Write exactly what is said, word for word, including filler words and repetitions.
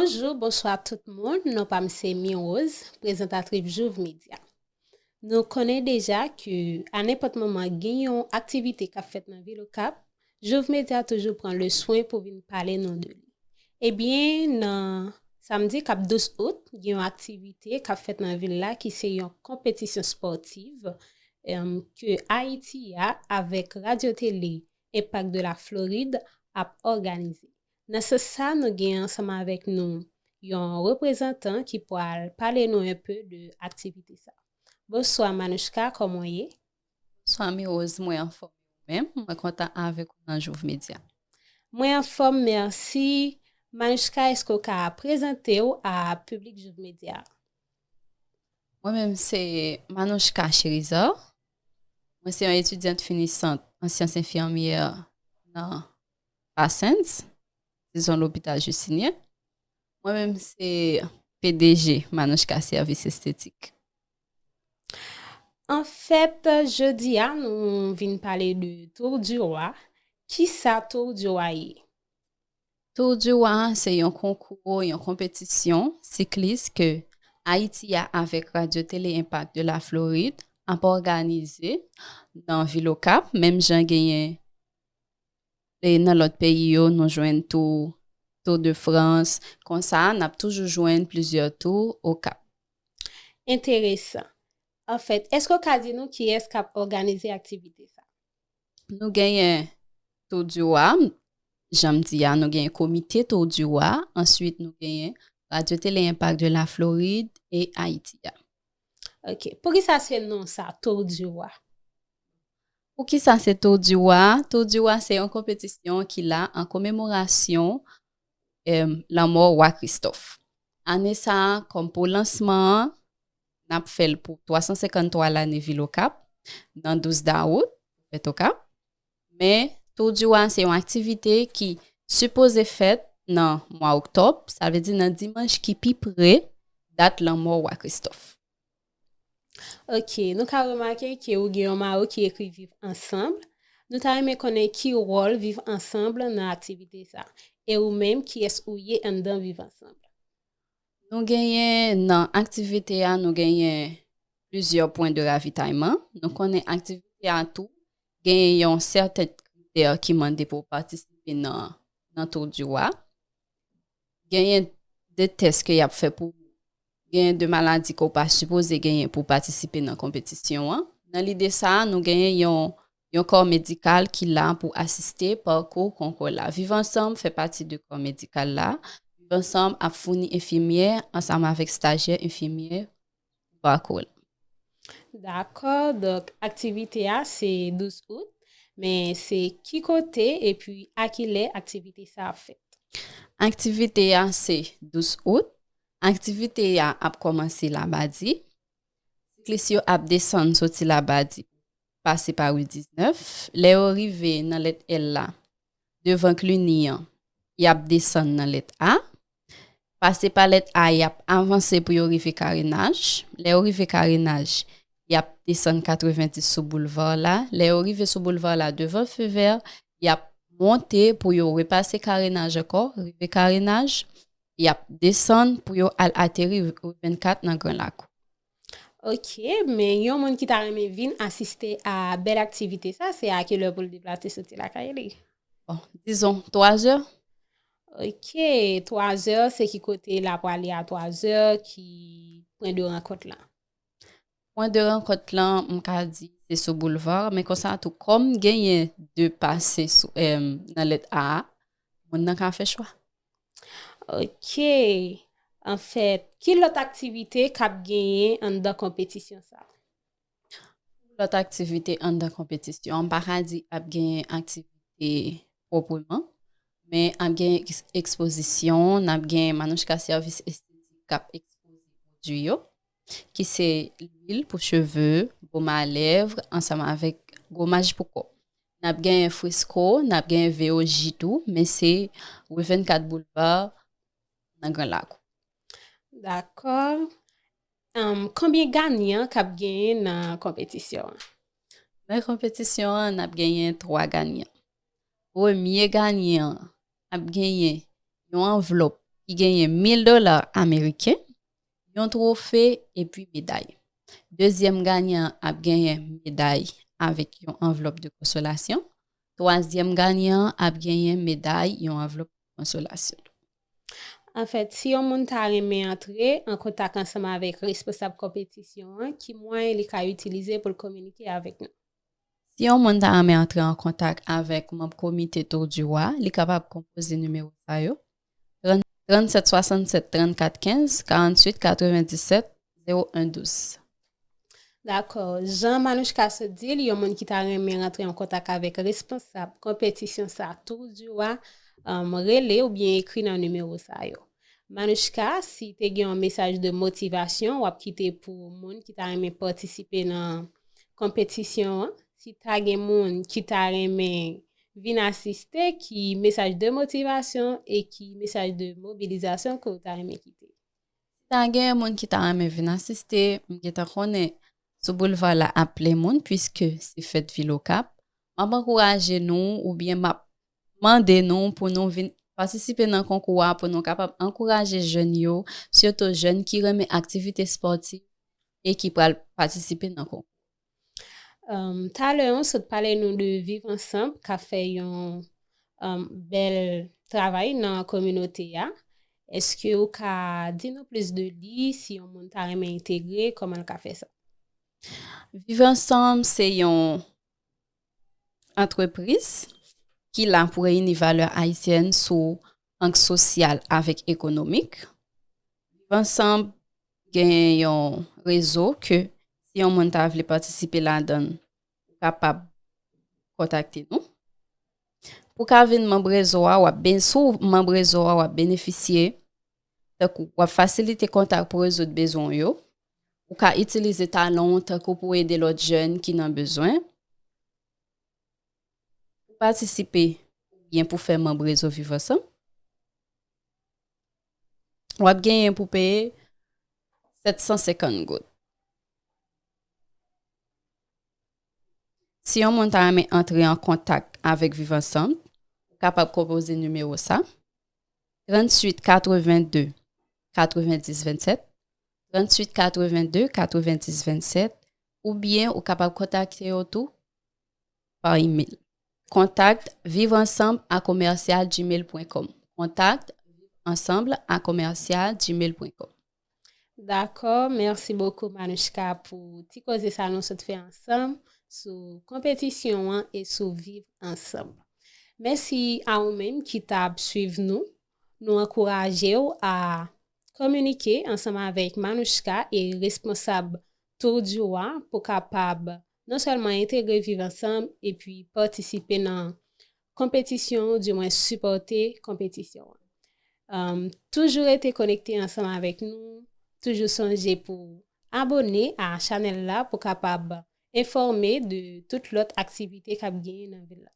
Bonjou, bonswa tout moun. Non pa m se Mirose, prezantatris Jouv Media. Nou konnen deja ke a nenpòt moman gen yon aktivite k ap fèt nan vil Okap, Jouv Media toujou pran le swen pou vin pale nou de li. Ebyen, nan samdi k ap douz out, gen yon aktivite k ap fèt nan vil la ki se yon konpetisyon spòtiv, em, ke Ayiti a avèk Radyo Tele Impact de la Floride ap òganize. Nan sans sa, nou gen ansanm avèk nou yon reprezantan ki pral pale nou enpe de aktivite sa. Bonswa Manouchka, kòman w ye? Bonswa Mirose, mwen anfòm, ou menm? Mwen kontan avèk ou nan Jouv Media. Mwen anfòm, mèsi. Manouchka, èske w ka prezante w a piblik Jouv Media? Mwen menm se Manouchka Chérizer. Mwen se yon etidyant finisant an syans enfimyè nan Passens, dizon lopital Justinien. Mwen menm se P D G Manouchka Sèvis Estetik. Anfèt, jodi a, nou vin pale de Tour du Roi. Kisa Tour du Roi ye? Tour du Roi se yon konkou, yon konpetisyon siklis ke Ayiti a avèk Radyo Tele Impact de la Floride ap òganize nan vil Okap, menm jan genyen e nan lòt peyi yo, nou jwenn Tour, Tour de France. Konsa, n ap toujou jwenn plizyè Tour Okap. Enteresan. Anfèt, èske w ka di nou kiyès k ap òganize aktivite sa? Nou genyen Tour du Roi, jan m di a, nou genyen Komite Tour du Roi, answit nou genyen Radyo Tele Impact de la Floride e Ayiti a. Ok. Poukisa se non sa, Tour du Roi? Poukisa se Tour du Roi? Tour du Roi se yon konpetisyon ki la an komemorasyon, em, lanmò Wa Kristòf. Ane sa a, kòm pou lansman an, n ap fè l pou twa san senkanntwa lane vil Okap, nan douz dawout, fèt Okap. Men, Tour du Roi se yon aktivite ki sipoze fèt nan mwa oktòb, sa vle di nan dimanch ki pi pre dat lanmò Wa Kristòf. Ok, nou ka remake ke ou gen yon mayo ki ekri Viv Ansanm. Nou ta renmen konnen ki wòl Viv Ansanm nan aktivite sa. E ou menm, kiyès ou ye anndan Viv Ansanm? Nou genyen nan aktivite a, nou genyen plizyè pwen de ravitayman. Nou konnen aktivite a tou genyen yon sèten kritè ki mande pou w patisipe nan, nan Tour du Roi. Genyen de tès ke y ap fè pou, genyen de maladi ke w pa sipoze genyen pou w patisipe nan konpetisyon an. Nan lide sa a, nou genyen yon, yon kò medikal ki la pou asiste pakou konkò la. Viv Ansanm fè pati de kò medikal la. Viv Ansanm ap founi enfimyè ansanm avèk stajyè enfimyè pou pakou la. Dakò, donk aktivite a se douz out, men se ki kote epi a ki lè aktivite sa ap fèt? Aktivite a se douz out. Aktivite a ap kòmanse Labadi. Siklis yo ap desann soti Labadi, pase pa ri diznèf. Lè yo rive nan lèt L la, devan Cluny an, y ap desann nan lèt A. Pase pa lèt A, y ap avanse pou yo rive Karenaj. Lè yo rive Karenaj, y ap desann katrevenndis sou boulva la. Lè yo rive sou boulva la, devan Feu Vert, y ap monte pou yo repase Karenaj ankò, rive Karenaj, y ap desann pou yo al ateri ri vennkat nan Gran Lakou. Ok, men yon moun ki ta renmen vin asiste a bèl aktivite sa, se a ki lè pou l deplase soti lakay li? Bon, dizon, twa zè. Ok, twa zè, se ki kote l ap prale a twa zè, ki pwen de rankont lan? Pwen de rankont lan, m ka di, se sou boulva, men konsa tou, kòm genyen de pase sou, em, nan lèt A a, moun nan ka fè chwa. Ok. Anfèt, ki lòt aktivite k ap genyen anndan konpetisyon sa a? Lòt aktivite anndan konpetisyon an, m pa ka di ap genyen aktivite pwòpman, men ap genyen eks-, ekspozisyon, n ap genyen Manouchka Sèvis Estetik k ap ekspoze pwodui yo, ki se lwil pou cheve, baume à lèvres, ansanm avèk gomaj pou kò. N ap genyen fresko, n ap genyen V O J tou, men se ri vennkat Boulevard nan Gran Lakou. Dakò. Em, konbyen ganyan k ap genyen nan konpetisyon an? Nan konpetisyon an, n ap genyen twa ganyan. Premye ganyan an ap genyen yon anvlòp ki genyen mil dola ameriken, yon twofe epi meday. Dezyèm ganyan an ap genyen meday avèk yon anvlòp de konsolasyon. Twazyèm ganyan an ap genyen meday, yon anvlòp de konsolasyon. Anfèt, si yon moun ta renmen antre an kontak ansanm avèk responsab konpetisyon an, ki mwayen li ka itilize pou l kominike avèk nou? Si yon moun ta renmen antre an kontak avèk manm komite Tour du Roi, li kapab konpoze nimewo sa yo: tranntsèt swasannsèt trannkat kenz, karanntuit katrevenndisèt zewo en douz. Dakò. Jan Manouchka sot di l, yon moun ki ta renmen rantre an kontak avèk responsab konpetisyon sa Tour du Roi, um, rele oubyen ekri nan nimewo sa yo. Manouchka, si te gen yon mesaj de motivasyon w ap kite pou moun ki ta renmen patisipe nan konpetisyon an, si ta gen moun ki ta renmen vin asiste, ki mesaj de motivasyon e ki mesaj de mobilizasyon ke w ta renmen kite? Ta gen moun ki ta renmen vin asiste, m gentan konnen sou boulva la ap plen moun, piske se fèt vil Okap. M ap ankouraje nou, oubyen m ap mande nou pou nou vin patisipe nan konkou a, pou nou kapab ankouraje jèn yo, sitou jèn ki renmen aktivite espòtiv e ki pral patisipe nan konkou. Um, talè, w sot pale nou de Viv Ansanm, k ap fè yon um, bèl travay nan kominote a. Èske w ka di nou plis de li, si yon moun ta renmen entegre, kòman l ka fè sa? Viv Ansanm se yon antrepriz ki la pou reyini valè ayisyèn sou ang sosyal avèk ekonomik. Viv Ansanm gen yon rezo ke si yon moun ta vle patisipe ladan l, ou kapab kontakte nou. Pou ka vin manm rezo a, w ap ben, si w manm rezo a, w ap benefisye, tankou w ap fasilite kontak pou rezoud bezwen w yo. Ou ka itilize talan w tankou pou ede lòt jèn ki nan bezwen. Pou patisipe oubyen pou fè manm rezo Viv Ansanm, w ap genyen pou peye sèt san senkant goud. Si yon moun ta renmen antre an kontak avèk Viv Ansanm, ou kapab konpoze nimewo sa: tranntuit katrevenndde katrevendis vennsèt, tranntuit katrevenndde katrevendis vennsèt, oubyen ou kapab kontakte yo tou pa imèl. Contact vivansanm à commercial gmail point com. Contact vivansanm à commercial gmail point com. Dakò, mèsi bokou Manouchka pou ti koze sa nou sot fè ansanm sou konpetisyon an e sou Viv Ansanm. Mèsi a ou menm ki t ap swiv nou. Nou ankouraje w a kominike ansanm avèk Manouchka e responsab Tour du Roi pou kapab non sèlman entegre Viv Ansanm epi patisipe nan konpetisyon, dimwen sipòte konpetisyon an. Um, toujou rete konekte ansanm avèk nou, toujou sonje pou abone a chanèl la pou kapab enfòme de tout lòt aktivite k ap genyen nan vil la.